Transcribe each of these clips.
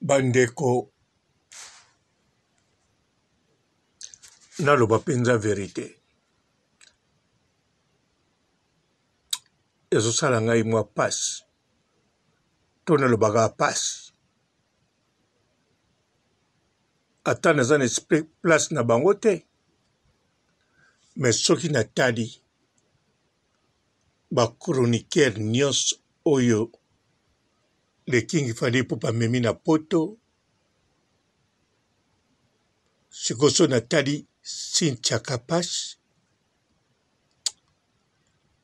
Bandeko naloba mpenza verite ezosala ngai mwa mpasi to nalobaka mpasi ata naza na esprit place na bango te mais soki natali ba chroniqueur nyonso oyo le king Fally Ipupa amemi na poto sikoyo soki natali Cynthia Kapash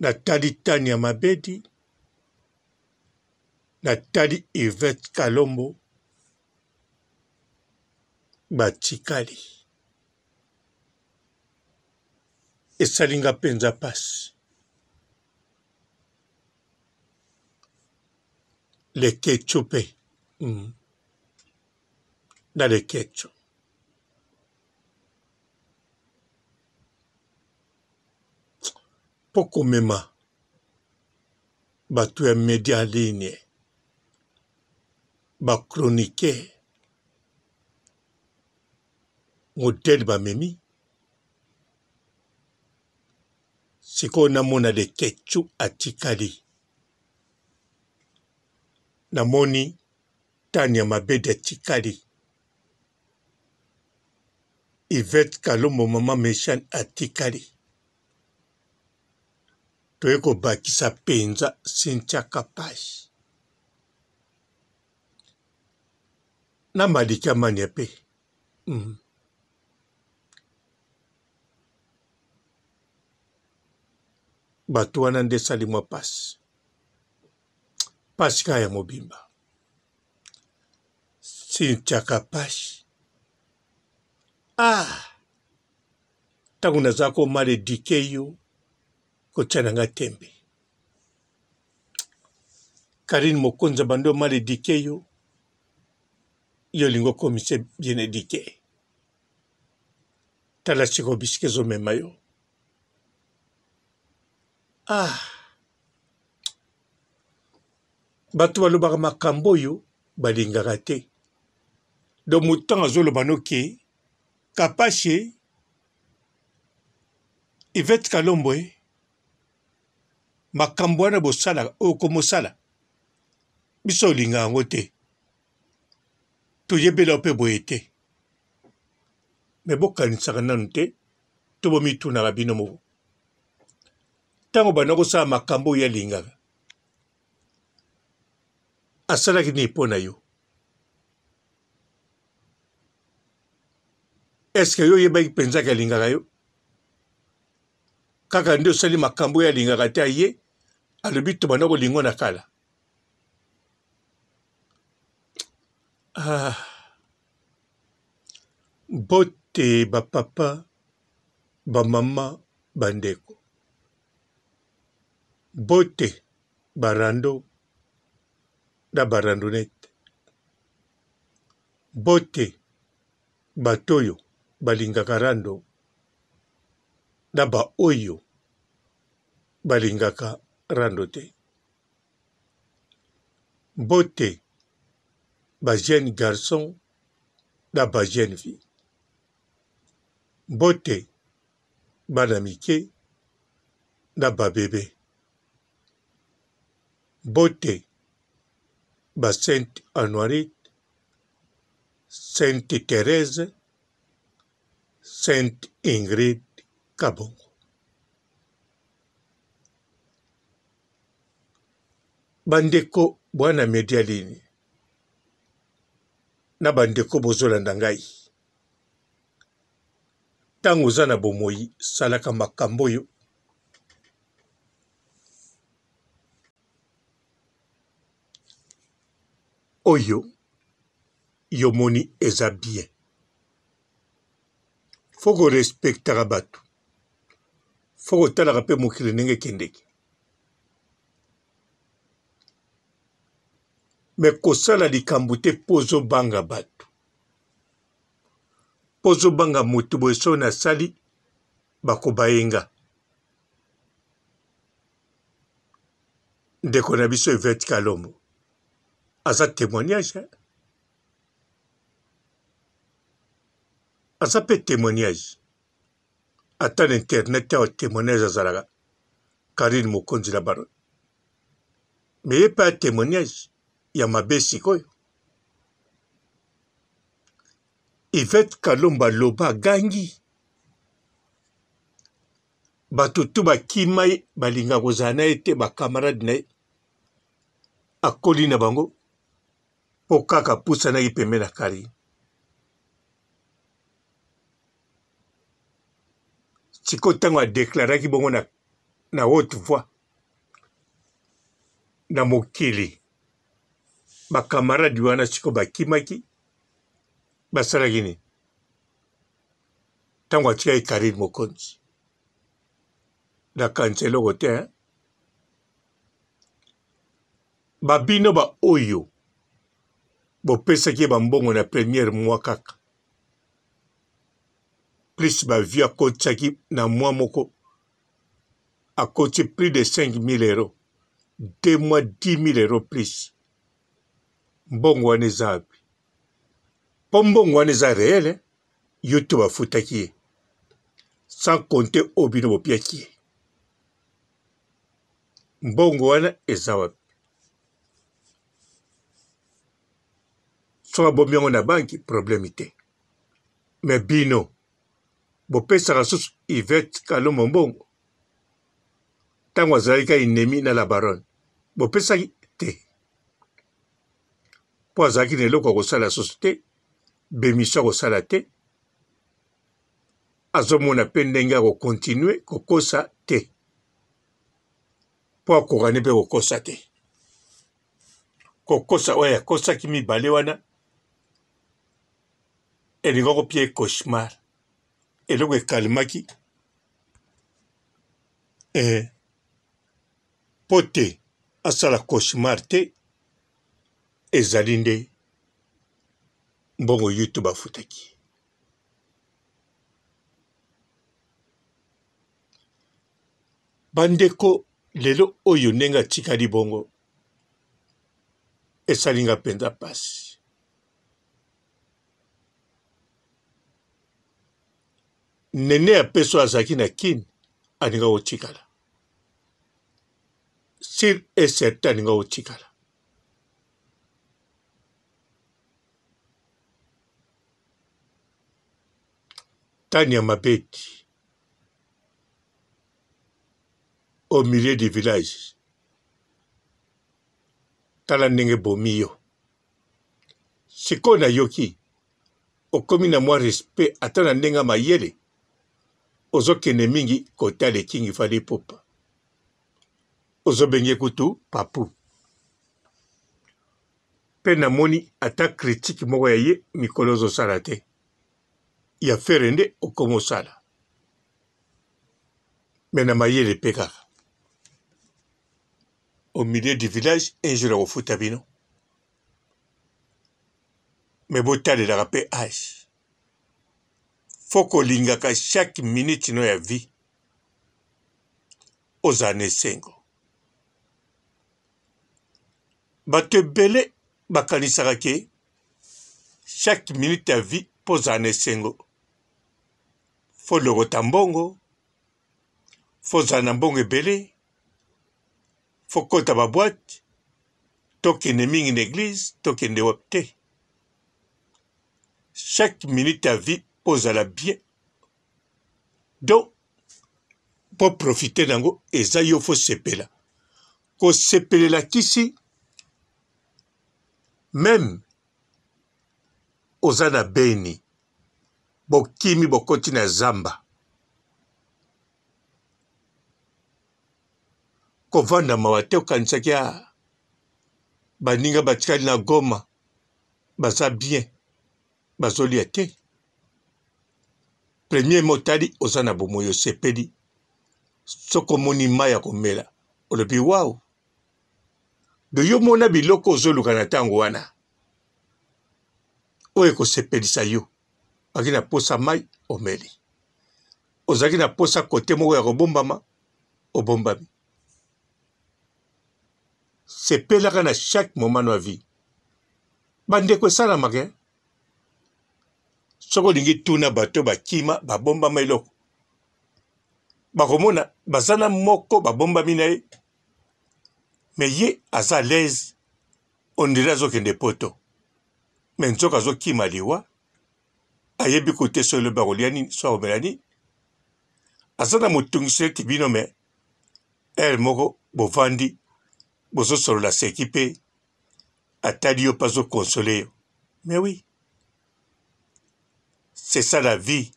natali Tania Mabedi natali Yvette Kalombo batikali esali nga mpenza mpasi. Leketchou pe na leketchou. Po komema batu ya media en ligne ba chroniqueurs modèle bamemi sikoyo namona leketchou atikali namoni Tania Mabedi atikali Yvette Kalombo mama Meshane atikali toye kobakisa penza Cynthia Kapash na Malika Mania pe mm. Bato wana nde esali mwa pasi pasi kaka ya mobimba Cynthia Kapash ah ntango naza ko mal eduque yo kotia na nga tembe Carine Mokonzi abandi o mal eduque yo yo olingi okomisa bien eduque tala sikoyo bisika ezomema yo ah bato balobaka makambo oyo balingaka te donc moto ntango azoloba noke kapashe Yvette Kalombo eh, makambo wana bosalaka oyo komosala biso olinga yango te toyebela yo mpe boye te me bokanisaka nanu te to bomitunaka bino moko ntango banda kosala makambo oyo alingaka asalaki nini mpo na yo eske yo oyebaki mpenza ke alingaka yo kaka nde osali makambo oyo alingaka te aye alobi tobanda kolingo na kala ah. Mbote ba papa, ba mama, ba ndeko. Mbote ba rando na ba randonnette. Mbote bato oyo balingaka rando na ba oyo balingaka rando te. Mbote ba jeunes garçons na ba jeunes filles. Mbote bana mike na ba bebe. Mbote ba Sainte Anuarite, Sainte Therèse, Sainte Ingrid Kabongo. Bandeko bwana media lini na bandeko bozolanda ngai ntango oza na bomoi salaka makambo oyo oyo yomoni eza bien fo korespectaka bato fo kotalaka mpe mokili ndenge ekendeke me kosala likambo te mpo ozobanga bato mpo ozobanga moto boye soki nasali bakobaye nga ndeko na biso Yvette Kalombo aza témoignage hein? Aza pe temoignage. Ata na internet awa temoignage azalaka. Carine Mokonzi la baronne. Mais ye pe a temoignage ya mabe sikoyo. Yvette Kalombo aloba agangi. Bato tu bakima ye balinga kozala na ye te ba camarade na ye. Akoli na bango mpo kaka apusanaki pembeni na Carine. Sikoyo ntango adeklaraki bongo na, na haute voix na mokili, bakamaradi wana sikoyo bakimaki, basalaki nini? Ntango atikaki Carine Mokonzi, nakanisa eloko te hein? Ba bino ba oyo bopesaki ye ba mbongo na première mois kaka plus ba vues akotisaki na mois moko akoti plus de 5000 euros deux mois 10000 euros plus mbongo wana eza wapi mpo mbongo wana eza réel eh? youtube afutaki ye sans compter oyo bino bopiaki ye Mbongo wana eza wapi? Soki abombi yango na banki problème te. Mais bino bopesaka susu Yvette Kalombo mbongo ntango azalaki ka ennemi na la baronne bopesaki te mpo azalaki na eloko ya kosala susu te bemission ya kosala te azomona mpe ndenge ya kokontinue kokosa te mpo akokani mpe kokosa te. Kokosa oyo akosaki mibale wana elinga kopia ye cauchemar. Eloko ekalimaki eh, mpo te asala cauchemar te ezali nde mbongo YouTube afutaki. Bandeko lelo oyo ndenge atikali bongo esali nga mpenza mpasi. Nene ya peso azalaki na kin alinga kotikala sur et certain alinga kotikala. Tania Mabeti au milieu du village tala ndenge ebomi yo sikoyo nayoki okomi na mwa respect ata na ndenge ya mayele ozokende mingi kotala ekingi Fally Ipupa ozobenge kutu papu pe namoni ata critique moko ya ye mikolo ozosala te ya Ferre nde okomi osala mais na mayele pe kaka au milieu du village un jour akofuta bino mais botalelaka pe age faut kolingaka chaque minute no ya vie ozala na esengo bato ebele bakanisaka ke chaque minute ya vie mpo ozala na esengo fo lokota mbongo fo ozala na mbongo ebele fo kota ba boite tokende mingi na eglise tokende wapi te chaque minute ya vie mpo ozala bien donc mpo profite na yango eza yo fo sepela kosepela elakisi meme oza na beni bokimi bokoti na zamba kovanda mawa te okanisaki a ah, baninga batikali na goma baza bien bazolia te premier motali oza na bomoi osepeli soki omoni mai ya komela olobi wau do yo mona biloko ozoluka na ntango wana oyo ekosepelisa yo ozalaki na posa mai omeli ozalaki na posa kote moko ya kobombama obombami sepelaka na chaque moment na vie bandeko esalamaka eh? Soki olingi tuna bato bakima babombama eloko bakomona baza na moko babombami na ye me ye aza à l'aise ondire azokende poto me nzoka azokima liwa ayebi kote so elobi akolia nini so akomela nini aza na motungisi neti bino me heure moko bovandi bozosolola seki mpe atali yo mpe azokonsole yo mais oui c'est ça la vie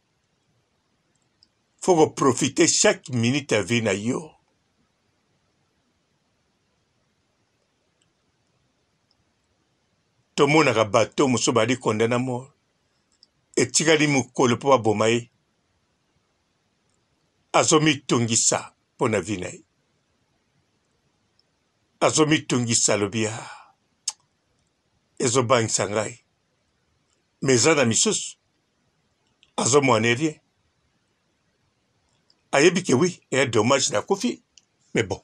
faut koprofite chaque minute ya vie na yo tomonaka bato mosusu bali condamne mort etikali mokolo mpo baboma ye azomitungisa mpo na vie na ye azomitungisa alobi ah, ezobangisa ngai me eza na misusu azomwane rien ayebi ke wi eya dommage nakufi mais bon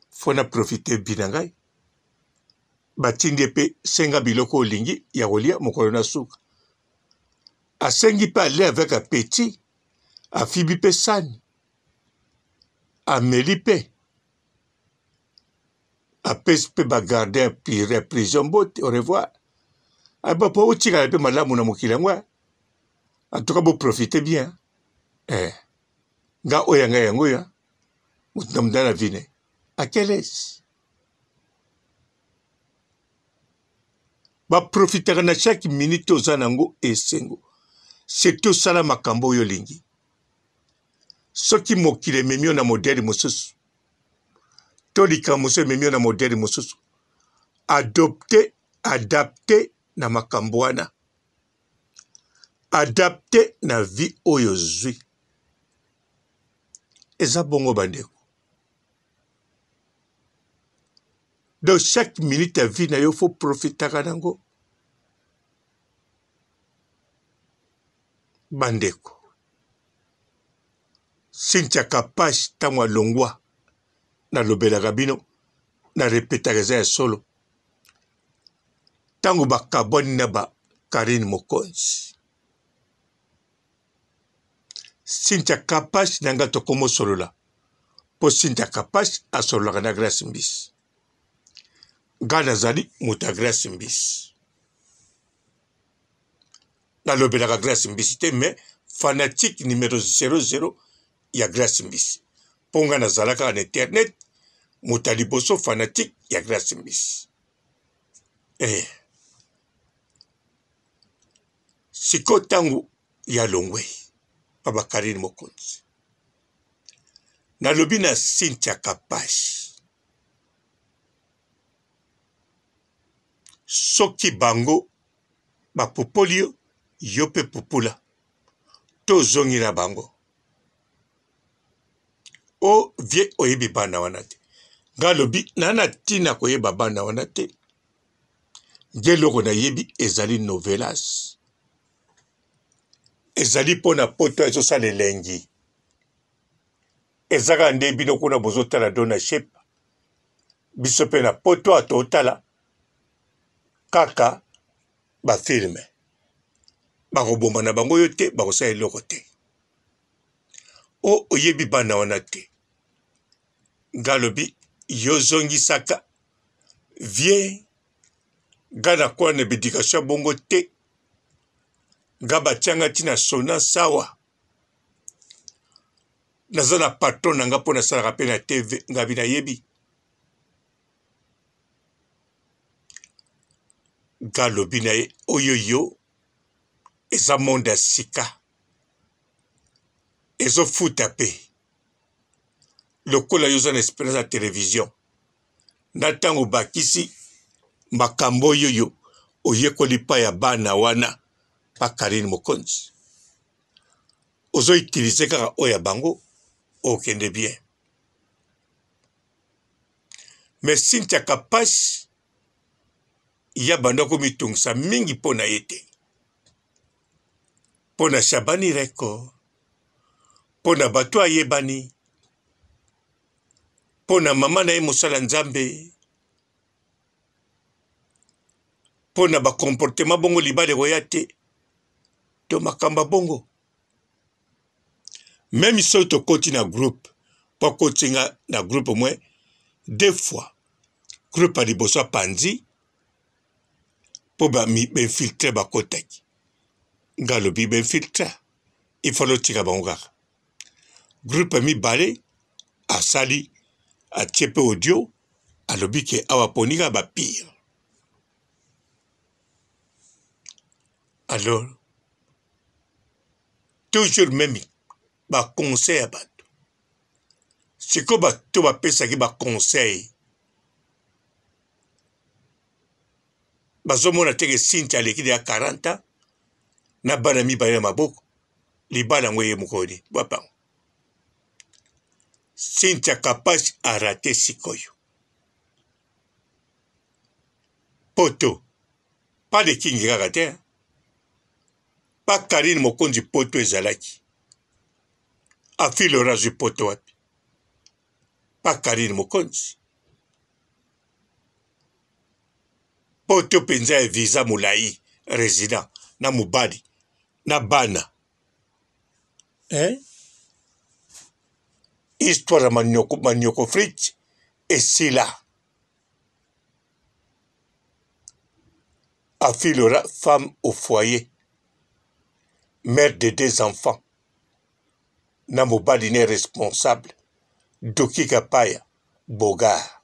fo na profite vie na ngai batindi ye mpe senga biloko olingi ya kolia mokolo na suka asengi mpe alia avec appetit afibi mpe sani ameli mpe apesi mpe bagardien ya prison mbote au revoir aba po otikala mpe malamu na mokili yango en tout cas boprofite bien eh. Nga oyo ya ngai yango oyo moto na moto na vine akelesi baprofitaka na chaque minute oza na yango esengo surtout osala makambo oyo olingi soki mokili ememi yo na modele mosusu to likambo mosusu ememi yo na modele mosusu adopte adapte na makambo wana adapte na vie oyo ozwi eza bongo bandeko donc chaque minute ya vie na yo fo profitaka nango bandeko cynthia kapash ntango alongwa nalobelaka bino na repetaka eza ya solo ntango bakabwani na ba karine mokonzi cynthia kapash na nga tokomosolola mpo cynthia kapash asololaka na grace mbisi nga nazali moto ya grace mbisi nalobelaka grace mbisi te mais fanatique numero 00 ya grace mbisi mpo nga nazalaka na internet moto ya liboso fanatique ya grace mbisi eh. Sikoyo ntango ya longwe baba Karine Mokonzi, nalobi na Cynthia Kapash, soki bango bapupoli yo, yo mpe pupula, tozongi na bango. O vie oyebi bana wana te, nga alobi na na ntina koyeba bana wana te. Nge eloko nayebi ezali novelas ezali mpo na poto ezosala elengi eza kaka nde bino kuna bozotala dona shape biso mpe na poto awa totala kaka bafilme bakoboma na bango yo te bakosala eloko te o oyebi bana wana te nga alobi yo zongisaka vie nga nakola na b'education ya bongo te nga batia nga ti na sona sawa naza na patron na nga mpo nasalaka mpe na tv ngabi nayebi nga alobi na ye oyo yo eza monde ya sika ezofuta mpe lokola yo oza na experience ya television na ntango obakisi makambo oyo yo oyekoli pa ya bana wana pa Karine Mokonzi ozo utiliser kaka oyo ya bango okende bien mais Cynthia Kapash ya banda komitungisa mingi mpo na ye te mpo na Shabani Reko mpo na bato ayebani mpo na mama na ye mosala Nzambe, mpo na ba comportement bongo libala ekoya te. To makambo ya bongo. Meme soki tokoti na groupe, mpo akoti nga na groupe au moins deux fois. Groupe ya liboso apanzi mpo ba infiltre bakotaki. Nga alobi ba infiltre, il fallait otika bango kaka. Groupe ya mibale asali atie mpe audio alobi ke awa aponi kaka ba pire. Alors toujours meme ba conseil ya bato sikoyo bato bapesaki ba conseil bazomona teke Cynthia aleki deja 40 ans na bana mibale na maboko libala yango ye mokolo nini wapi yango Cynthia Kapash arate sikoyo poto pas de king kaka te pa Karine Mokonzi poto ezalaki afilora azwi poto wapi pa Karine Mokonzi poto mpenza ya visa molai resident na mobali na bana eh? Histoire ya manioko, manioko frite esila. Afilora femme au foyer, mère de deux enfants na mobali ne responsable Doki Kapaya Bogar.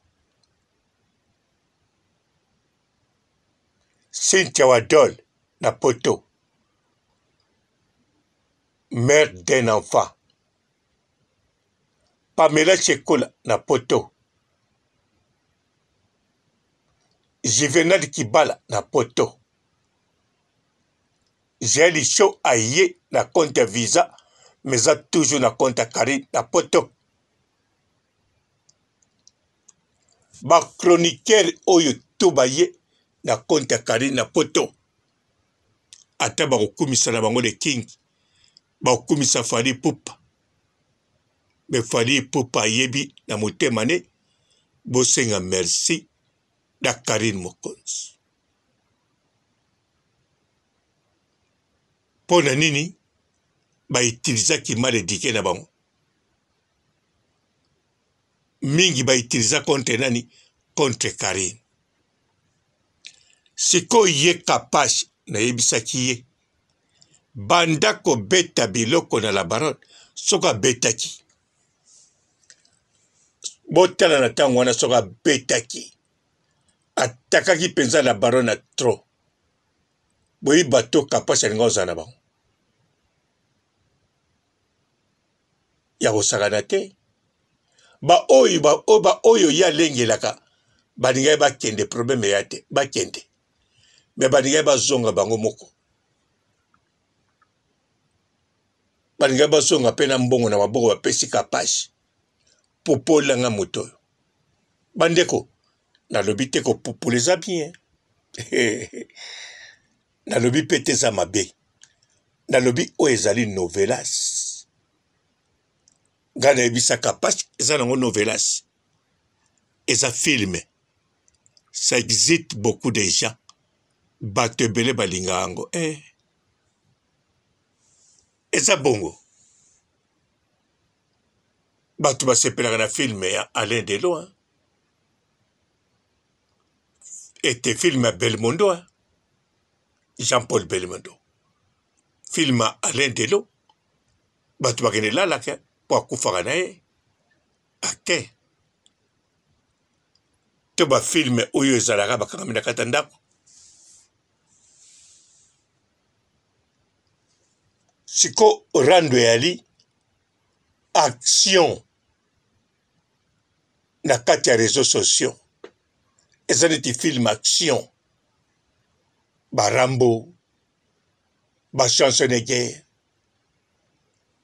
Cynthia Wadol na poto mère d'un enfant. Pamela Chekola na poto. Juvenal Kibala na poto. Jael Show aye na compte ya visa mais eza toujours na compte ya Carine na poto. Ba chroniqueurs oyo to baye na compte ya Carine na poto. Ata bakokumisa na bango le king, bakokumisa Fally Ipupa. Mais Fally Ipupa ayebi na motema ne bosenga merci na Carine Mokonzi. Mpo na nini ba utilisaki mal eduque na bango mingi ba utilisa contre nani contre Carine. Sikoyo ye Kapash nayebisaki ye banda kobeta biloko na la baronne soki abetaki botala na ntango wana soki abetaki atakaki mpenza la baronne na trop boyebi bato Kapash alinga kozala na bango ya kosakana te baoyo baoyo ye alengelaka balingaki bakende probleme ya te bakende me balingaki bazonga bango moko balingaki bazonga mpe na mbongo na maboko bapesi kapashi popolilanga moto oyo bandeko nalobi te kopopola eza bien nalobi mpe te eza mabe nalobi oyo ezali novelas ngai nayebisaka pasi eza nango novelas eza filme ça existe beaucoup de gens bato ebele balingaka yango eh. Eza bongo bato basepelaka na filme ya Alain Delon hein? Ete filme ya Belmondo hein? Jean-Paul Belmondo film ya Alain Delon bato bakende lalaka mpo akufaka na ye ate to bafilme oyo ezalaka bakangami na kati ya ndako siko rando eyali action na kati ya réseaux sociaux eza neti film action barambo bachanson de guerre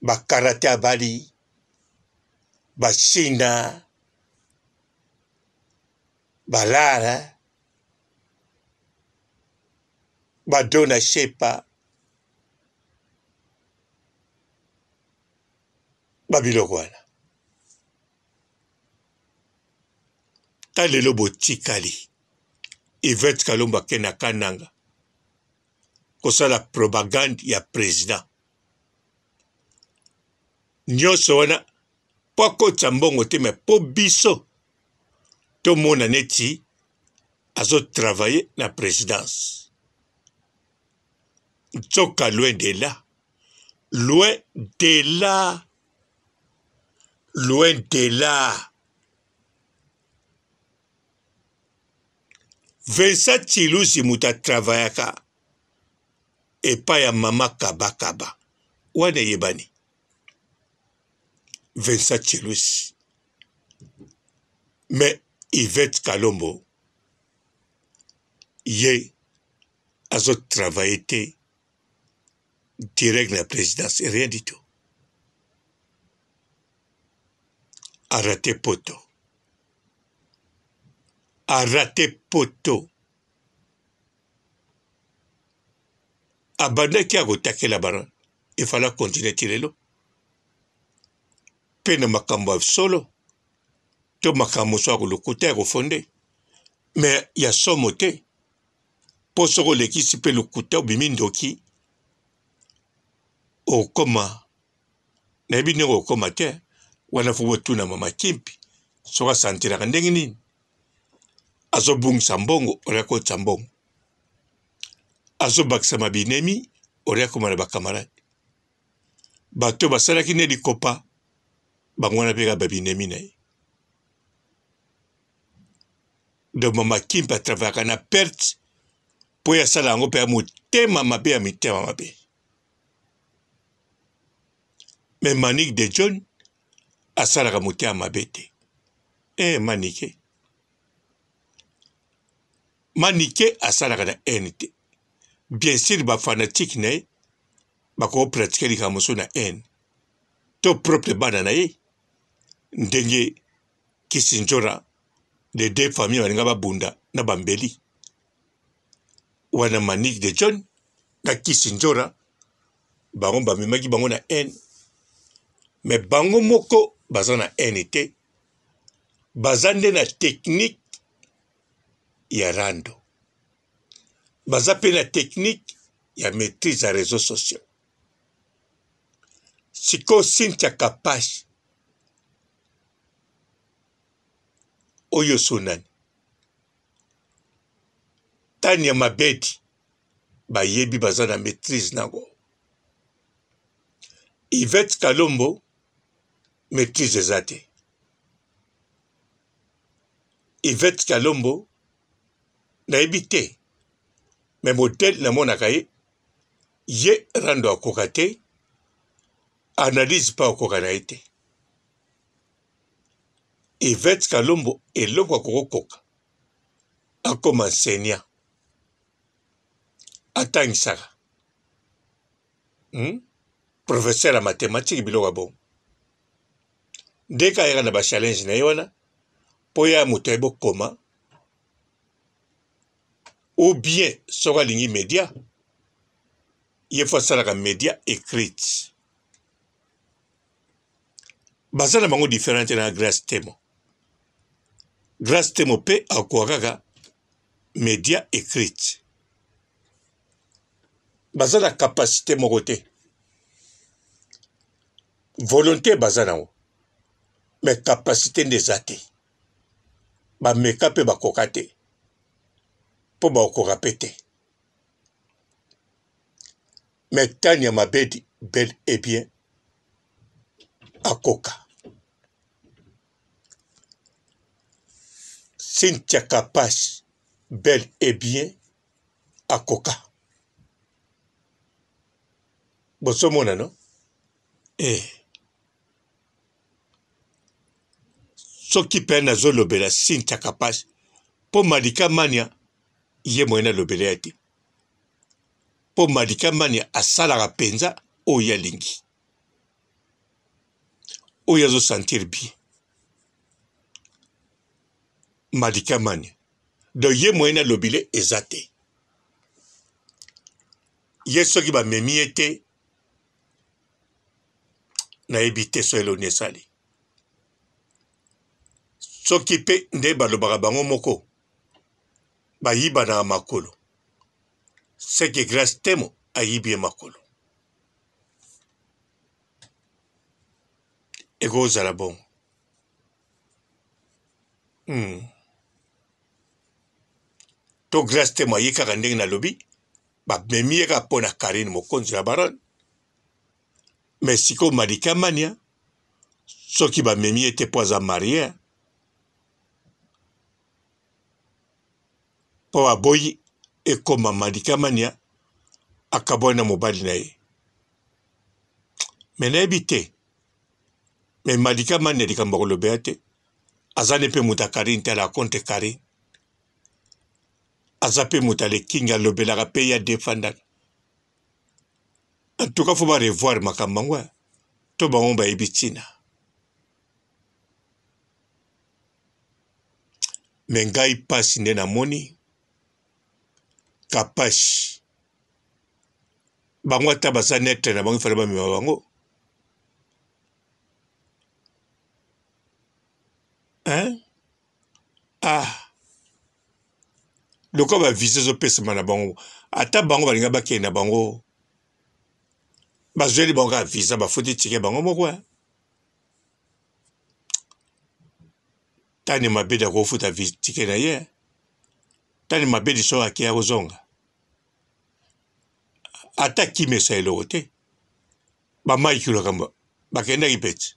bakarate abali bachina balara badona shepa babiloko wana ta lelo botikali Yvette Kalombo ake na Kananga. kosala propagande ya president. Nyonso wana mpo akotisa mbongo te me mpo biso tomona neti azo travailler na presidence. Nzoka loin de là, loin de là, loin de là. Vincent Tshiluzi moto atravayaka epai ya mama Kabakaba wana eyebani. Vincent Tshiluzi mais Yvette Kalombo ye azo travailler te direct na présidence rien du tout a raté poto a raté poto abandaki akotakela bana efala continue ti lelo mpe na makambo ya solo to makambo mosusu ya kolokuta ya kofonde me ya somo te mpo soki olekisi mpe lokuta obimi ndoki okoma nayebi ndenge okoma te wana fo botuna mama kimpi soki asantiraka ndenge nini azobungisa mbongo olia kotisa mbongo azobakisa mabinemi olia koma na bakamarade bato basalaki nde likopa bango wana mpe kaka babinemi na ye donc mama kimpe atravayaka na perte mpo ye asala yango mpe ya motema mabe ya mitema mabe me manique de john asalaka motema mabe te e eh, manike manike asalaka na haine te bien sûr bafanatike na ye bakopratike likambo mosusu na haine to propre bana na ye ndenge Kisindjora les deux familles balinga babunda na bambeli wana Manick de John na Kisindjora bango bamemaki bango na haine mais bango moko baza na haine te baza nde na technique ya rando baza mpe na technique ya maîtrise ya réseaux sociaux sikoyo Cynthia Kapash oyo sonani tania mabedi bayebi baza na maîtrise nango Yvette Kalombo maîtrise eza te Yvette Kalombo nayebi te mais modèle namonaka ye ye rando akoka te analyse mpe akoka na ye te Yvette Kalombo eloko akokokoka akoma enseignant atangisaka hmm? professeur ya mathématique biloko ya bongo ndenge ayaka na bachallenge na ye wana mpo ya moto ayebi okoma ou bien soki alingi media ye fo asalaka media écrite baza na bango differente na Grace Temo. Grace Temo mpe akoka kaka media écrite. Baza na capacité moko te. Volonté baza nango mais capacité nde eza te. Bameka mpe bakoka te mpo bakokoka mpe te. Mais Tania Mabedi bel et bien akoka. Cynthia Kapash bel et bien akoka. Bozomona no? Eh. Soki pe nazolobela Cynthia Kapash mpo Malika Mania ye moyen nalobela ye te. Mpo Malika Mania asalaka mpenza oyo alingi. Oyo azo sentir bien. Malika Mania. Donc ye moyen alobile eza te. Ye soki bamemi ye te nayebi te so eloni esali. Soki mpe nde balobaka bango moko bayibanaka makolo. Seke Grace Temo ayibi ye makolo. Ekozala bongo. To Grace Temo aye kaka ndenge nalobi, bamemi ye kaka mpo na Carine Mokonzi la Baronne. Mais sikoyo Malika Mania soki bamemi ye te mpo aza marie mpo aboyi ekoma Malika Mania akabwani na mobali na ye. Me nayebi te. Me Malika Mania likambo akolobela te. Aza ne mpe moto ya Carine te, ala contre Carine. Aza mpe moto ya lekingi alobelaka mpe ye adefandaka. En tout cas faut ba revoir makambo yango to bango bayebi ntina. Me ngai mpasi nde namoni kapashi bango ata baza netre na bango ifale bamema bango hein? Ah lokola ba visa ezopesama na bango ata bango balinga bakende na bango bazweli bango kaka visa bafuti tike bango moko eh. Tani mabedi akofuta tike na ye tani mabedi soki ake akozonga ata kimesa eloko te bamai kilokamba bakendaki peti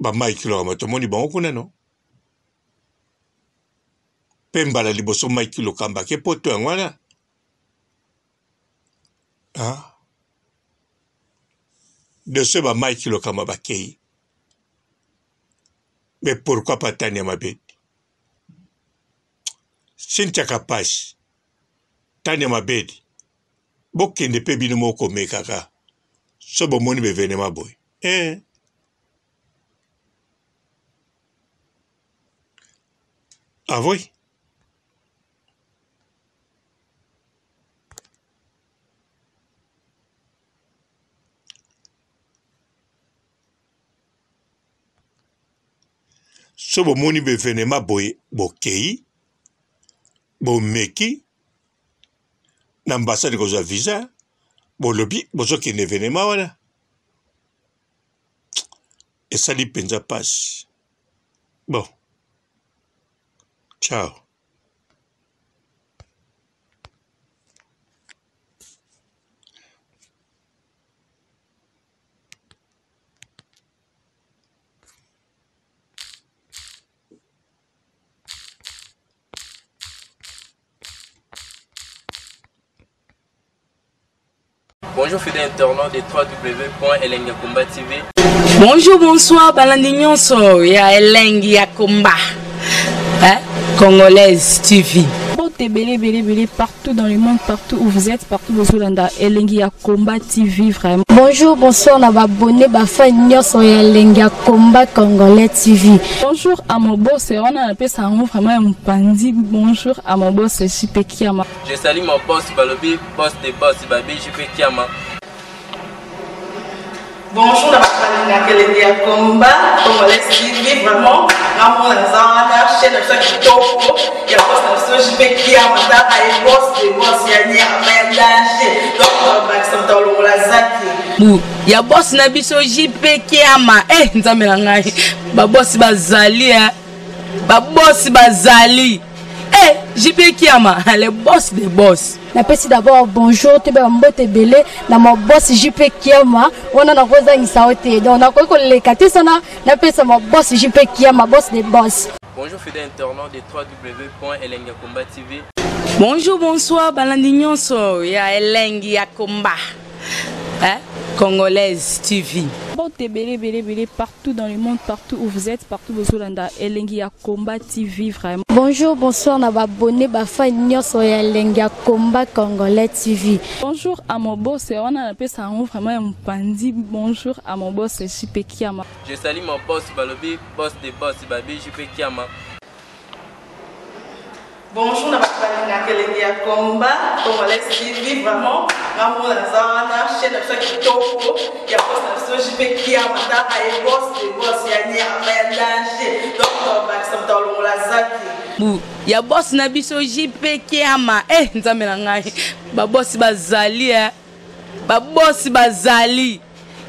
ba Mike Lokamba tomoni bango kuna no mpe mbala liboso Mike Lokamba ake poto yango wana ah. Dossier ba Mike Lokamba bakei mais pourquoi pas Tania Mabedi Cynthia Kapash Tania Mabedi bokende mpe bino moko komekaka so bomoni bevenema boye eh. Ah oui? So bomoni bevenema boye bokei bomeki na ambassade kozwa visa bolobi bozokende evenema wana esali mpenza mpasi bon ciao. Bonjour fidèles internautes de www.elengiyakomba TV. Bonjour, bonsoir, balandi nyonso ya Elengi ya Komba. Hein? Congolaise TV. Mbote ebele ebele ebele partout dans le monde, partout où vous êtes, partout bozolanda Elengi ya Combat TV vraiment. Bonjour, bonsoir na ba abonné ba fan nyonso ya Elengi ya Combat Congolais TV. Bonjour à mon boss, wana napesa yango vraiment ya mopanzi. Bonjour à mon boss JP Kiama. Je salue mon boss Balobi, boss des boss, Babi JP Kiama. Bonjour na bato balingaka elengi ya combat congolais TV vraiment ngamona naza wana chaîne na biso ya kitoko ya boss na biso JP Kiama tala ye boss de boss ya nyama ya danger donc bakisa moto alongola zaki bu ya boss na biso JP Kiama eh nzambe na ngai ba boss bazali eh ba boss bazali eh JP Kiama le boss des boss. Napesi d'abord bonjour toyeba mbote ebele na ma boss JP Kiama wana nakozangisa yo te donc nakoki koleka te sana napesa ma boss JP Kiama boss des boss. Bonjour fidèles internautes de www.elengiyakomba TV. Bonjour, bonsoir, balandi nyonso ya Elengi ya Komba. Hein? Congolaise TV. Mbote ebele ebele ebele partout dans le monde, partout où vous êtes, partout bozolanda Elengi ya Combat TV vraiment. Bonjour, bonsoir na ba abonné ba fan nyonso ya Elengi ya Combat Congolais TV. Bonjour à mon boss, wana napesa yango vraiment ya mopanzi. Bonjour à mon boss JP Kiama. Je salue mon boss Balobi, boss des boss, Babi JP Kiama. Bonjour na bato balingaka elengi ya combat congolais TV vraiment ngamona naza wana chaîne na biso ya kitoko ya boss na biso JP Kiama tala ye boss de boss ya nyama ya danger donc bakisa moto alongola zaki. Bu ya boss na biso JP Kiama eh nzambe na ngai ba boss bazali eh ba boss bazali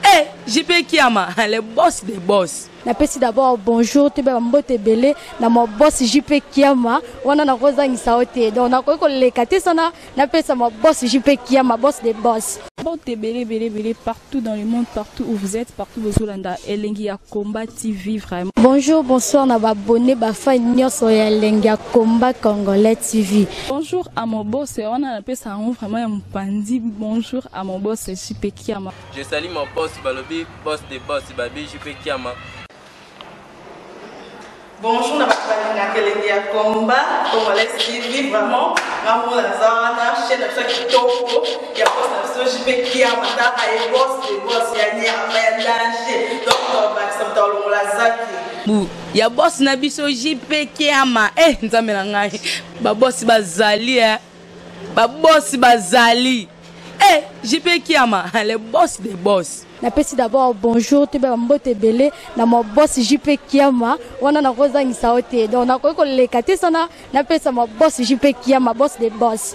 eh JP Kiama le boss des boss. Napesi d'abord bonjour toyeba bambote ebele na ma boss JP Kiama wana nakozangisa yo te donc nakoki koleka te sana napesa ma boss JP Kiama, boss des boss. Mbote ebele ebele ebele partout dans le monde, partout où vous êtes, partout bozolanda Elengi ya Combat TV vraiment. Bonjour, bonsoir na babone bafan nyonso ya Elengi ya Combat Congolais TV. Bonjour à mon boss, wana napesa yango vraiment ya mopanzi. Bonjour à mon boss JP Kiama. Je salue mon boss balobi boss de boss babi JP Kiama. Bonjour na bato balingaka Elengi ya Combat Congolais TV, vraiment ngamona naza wana chaîne na biso ya kitoko ya boss na biso JP Kiama, taka ye boss de boss ya nyama ya danger, donc bakisa moto alongola zaki. Bu ya boss na biso JP Kiama eh nzambe na ngai ba boss bazali eh ba boss bazali eh JP Kiama le boss des boss. Napesi d'abord bonjour toyeba bambote ebele na ma boss JP Kiama wana nakozangisa yo te donc nakoki koleka te sana napesa ma boss JP Kiama, boss des boss.